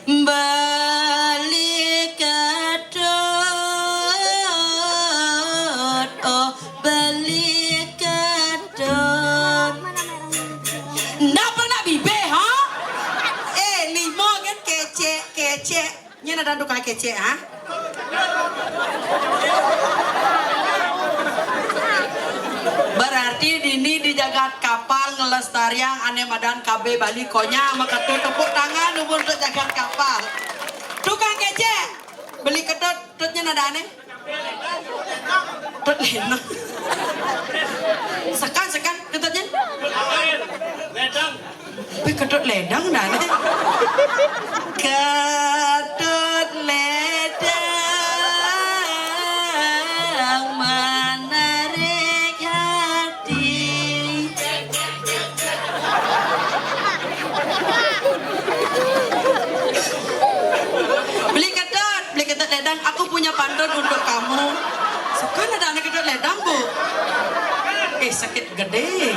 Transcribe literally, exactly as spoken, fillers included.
Beli Ketut, oh, Beli Ketut. Ndak pernah bibih, ha? Eh, limo kan kecek, kecek. Nya ada tukang kecek, ha? Berarti dini di jagat kapal ngelestariang ane madan K B Bali Konya, maka tu tepuk tangan dulu untuk jagat kapal. Tukang kecek, Beli Ketut, tutnya nada ane? Tut lena. Sekan, sekan, ketutnya? Tapi Ketut Ledang dah ane. Ketut Ledang menarik hati. Beli Ketut, Beli Ketut Ledang, aku punya pantun untuk kamu. Sekan ada ane Ketut Ledang, Bu. Eh, sakit gede.